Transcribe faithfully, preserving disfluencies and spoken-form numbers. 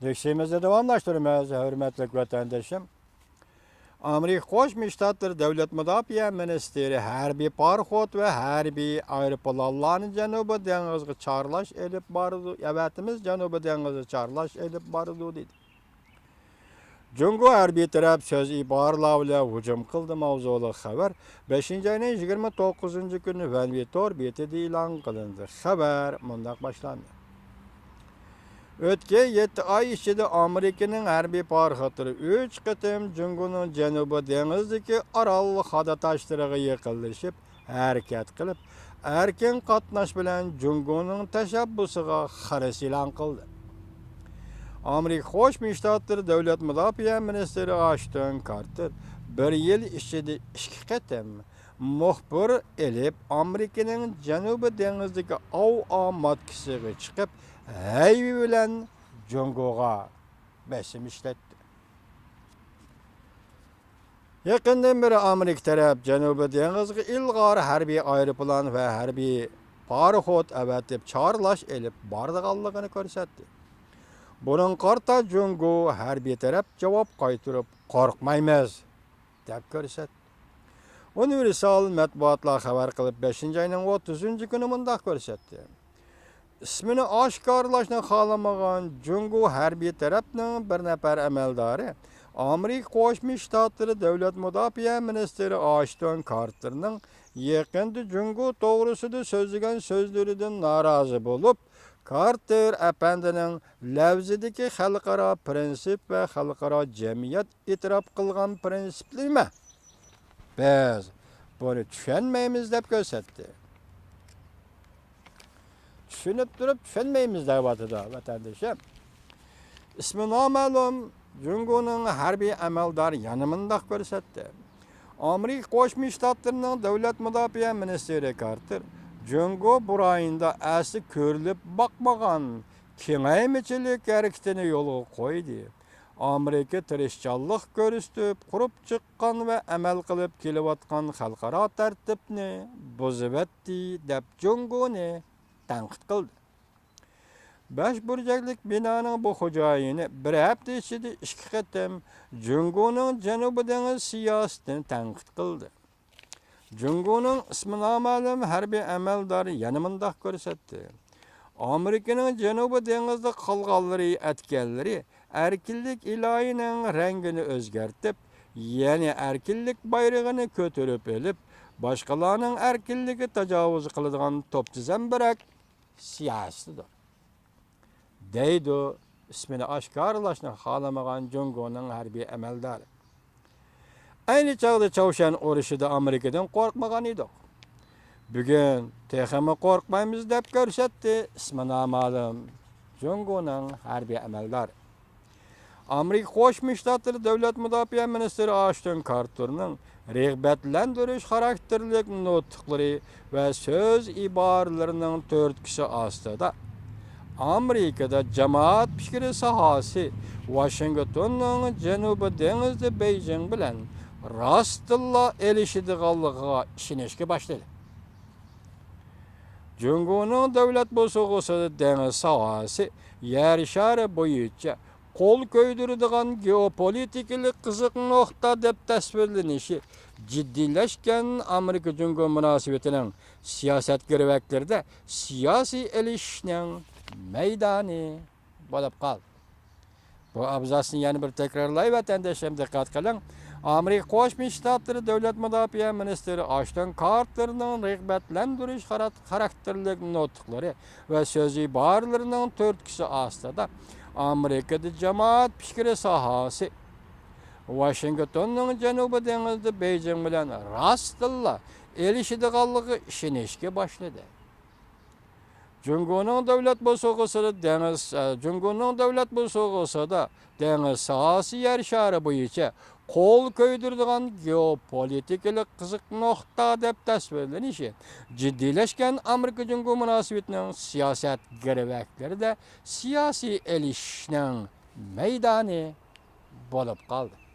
لېكسىيىمىزنى داۋاملاشتۇرىمىز، ھۆرمەتلىك ۋەتەندىشىم. ئامېرىكا قوشما شتاتلىرى دۆلەت مۇداپىئە مىنىستىرى ھەربىي پاراخوت ۋە ھەربىي ئايروپىلانلارنى جەنۇبىي دېڭىزغا چارلاش ئېلىپ بارىدۇ، ئەۋەتىمىز، جەنۇبىي دېڭىزغا چارلاش ئېلىپ بارىدۇ، دېدى. جۇڭگو ھەربىي تەرەپ سۆز ئىبارىلەر بىلەن ھۇجۇم قىلدى ماۋزۇلۇق خەۋەر بەشىنچى ئاينىڭ يىگىرمە توققۇزىنچى كۈنى ۋەنۋى تور بېتىدە ئېلان قىلىندى. خەۋەر مۇنداق باشلاندى. ئۆتكەن يەتتە ئاي ئىچىدە ئامېرىكىنىڭ ھەربىي پاراخوتلىرى ئۈچ قېتىم جۇڭگونىڭ جەنۇبىي دېڭىزدىكى ئارال خادا تاشلىرىغا يېقىنلىشىپ، ھەرىكەت قىلىپ، ئەركىن قاتناش بىلەن جۇڭگونىڭ تەشەببۇسىغا خىرىس ئېلان قىلدى. ئامېرىكا قوشما شتاتلىرى دۆلەت مۇداپىئە مىنىستىرى ئاشتون كارتېر بىر يىل ئىچىدە ئىككى قېتىم مۇخبىر ئېلىپ، ئامېرىكىنىڭ جەنۇبىي دېڭىزدىكى ئاۋۇ ماتكىسىغا چىقىپ، ھەيۋە بىلەن جۇڭگوغا بېسىم ئىشلەتتى. يېقىندىن بېرى ئامېرىكا تەرەپ جەنۇبىي دېڭىزغا ئىلغار ھەربىي ئايروپىلان ۋە ھەربىي پاراخوت ئەۋەتىپ چارلاش ئېلىپ بارىدىغانلىقىنى كۆرسەتتى. بۇنىڭغا قارىتا جۇڭگو ھەربىي تەرەپ جاۋاب قايتۇرۇپ، «قورقمايمىز» دەپ كۆرسەتتى. ئۇنىۋېرسال مەتبۇئاتلار خەۋەر قىلىپ، بەشىنچى ئاينىڭ ئوتتۇزىنچى كۈنى مۇنداق كۆرسەتتى. ئىسمىنى ئاشكارىلاشنى خالىمىغان جۇڭگو ھەربىي تەرەپنىڭ بىر نەپەر ئەمەلدارى ئامېرىكا قوشما شتاتلىرى دۆلەت مۇداپىئە مىنىستىرى ئاشتون كارتېرنىڭ يېقىندا جۇڭگو توغرىسىدا سۆزلىگەن سۆزلىرىدىن نارازى بولۇپ، كارتېر ئەپەندىنىڭ لەۋزىدىكى خەلقئارا پىرىنسىپ ۋە خەلقئارا جەمئىيەت ئېتىراپ قىلغان پىرىنسىپلىرى نېمە؟ بىز بۇنى چۈشەنمەيمىز دەپ كۆرسەتتى. چۈشىنىپ تۇرۇپ چۈشەنمەيمىز دەۋاتىدۇ ۋەتەندىشىم. ئىسمى نامەلۇم جۇڭگونىڭ ھەربىي ئەمەلدارى يەنە مۇنداق كۆرسەتتى. ئامېرىكا قوشما شتاتلىرىنىڭ دۆلەت مۇداپىئە مىنىستىرى كارتېر، جۇڭگو بۇ رايوندا ئەسلى كۆرۈلۈپ باقمىغان كېڭەيمىچىلىك ھەرىكىتىنى يولغا قويدى. ئامېرىكا تىرىشچانلىق كۆرسىتىپ قۇرۇپ چىققان ۋە ئەمەل قىلىپ كېلىۋاتقان خەلقئارا تەرتىپنى بۇزۇۋەتتى، دەپ جۇڭگونى تەنقىد قىلدى. بەش بۇرجەكلىك بىنانىڭ بۇ خوجايىنى بىر ھەپتە ئىچىدە ئىككى قېتىم جۇڭگونىڭ جەنۇبىي دېڭىز سىياسىتىنى تەنقىد قىلدى. جۇڭگونىڭ ئىسمى نامەلۇم ھەربىي ئەمەلدارى يەنە مۇنداق كۆرسەتتى. ئامېرىكىنىڭ جەنۇبىي دېڭىزدا قىلغانلىرى، ئەتكەنلىرى ئەركىنلىك ئىلاھىنىڭ رەڭگىنى ئۆزگەرتىپ، يەنى ئەركىنلىك بايرىقىنى كۆتۈرۈپ ئېلىپ، باشقىلارنىڭ ئەركىنلىكىگە تاجاۋۇز قىلىدىغان توپتىزەمبىرەك سىياسىتىدۇر، دەيدۇ ئىسمىنى ئاشكارىلاشنى خالىمىغان جۇڭگونىڭ ھەربىي ئەمەلدارى. ئەينى چاغدا چاۋشيەن ئۇرۇشىدا ئامېرىكىدىن قورقمىغان ئىدۇق. بۈگۈن تېخىمۇ قورقمايمىز، دەپ كۆرسەتتى ئىسمى نامەلۇم جۇڭگونىڭ ھەربىي ئەمەلدارى. ئامېرىكا قوشما شتاتلىرى دۆلەت مۇداپىئە مىنىستىرى ئاشتون كارتېرنىڭ رىغبەتلەندۈرۈش خاراكتېرلىك نۇتۇقلىرى ۋە سۆز ئىبارىلىرىنىڭ تۈرتكىسى ئاستىدا، ئامېرىكىدا جامائەت پىكرى ساھەسى ۋاشىنگتوننىڭ جەنۇبىي دېڭىزدا بېيجىڭ بىلەن راستتىنلا ئېلىشىدىغانلىقىغا ئىشىنىشكە باشلىدى. جۇڭگونىڭ دۆلەت بوسۇغىسىدا دېڭىز ساھەسى يەر شارى بويىچە قول كۆيدۈرىدىغان گېئوپولىتىكىلىق قىزىق نۇقتا دەپ تەسۋىرلىنىشى جىددىيلەشكەن ئامېرىكا جۇڭگو مۇناسىۋىتىنىڭ سىياسەت گىرۋەكلىرىدە سىياسىي ئېلىشىشنىڭ مەيدانى بولۇپ قالدى. بۇ ئابزاسنى يەنە بىر تەكرارلاي، ۋەتەنداشلىرىم، دىققەت قىلىڭ. ئامېرىكا قوشما شتاتلىرى دۆلەت مۇداپىئە مىنىستىرى ئاشتون كارتېرنىڭ رىغبەتلەندۈرۈش خارات-، خاراكتېرلىك نۇتۇقلىرى ۋە سۆز ئىبارىلىرىنىڭ تۈرتكىسى ئاستىدا ئامېرىكىدا جامائەت پىكرى ساھەسى ۋاشىنگتوننىڭ جەنۇبىي دېڭىزدا بېيجىڭ بىلەن راستتىنلا ئېلىشىدىغانلىقىغا ئىشىنىشكە باشلىدى. جۇڭگونىڭ دۆلەت بوسۇغىسىدا دېڭىز، ئە، جۇڭگونىڭ دۆلەت بوسۇغىسىدا دېڭىز ساھەسى يەر شارى بويىچە قول كۆيدۈرىدىغان گېئوپولىتىكىلىق قىزىق نۇقتا دەپ تەسۋىرلىنىشى جىددىيلەشكەن ئامېرىكا جۇڭگو مۇناسىۋىتىنىڭ سىياسەت گىرۋەكلىرىدە سىياسىي ئېلىشىشنىڭ مەيدانى بولۇپ قالدى.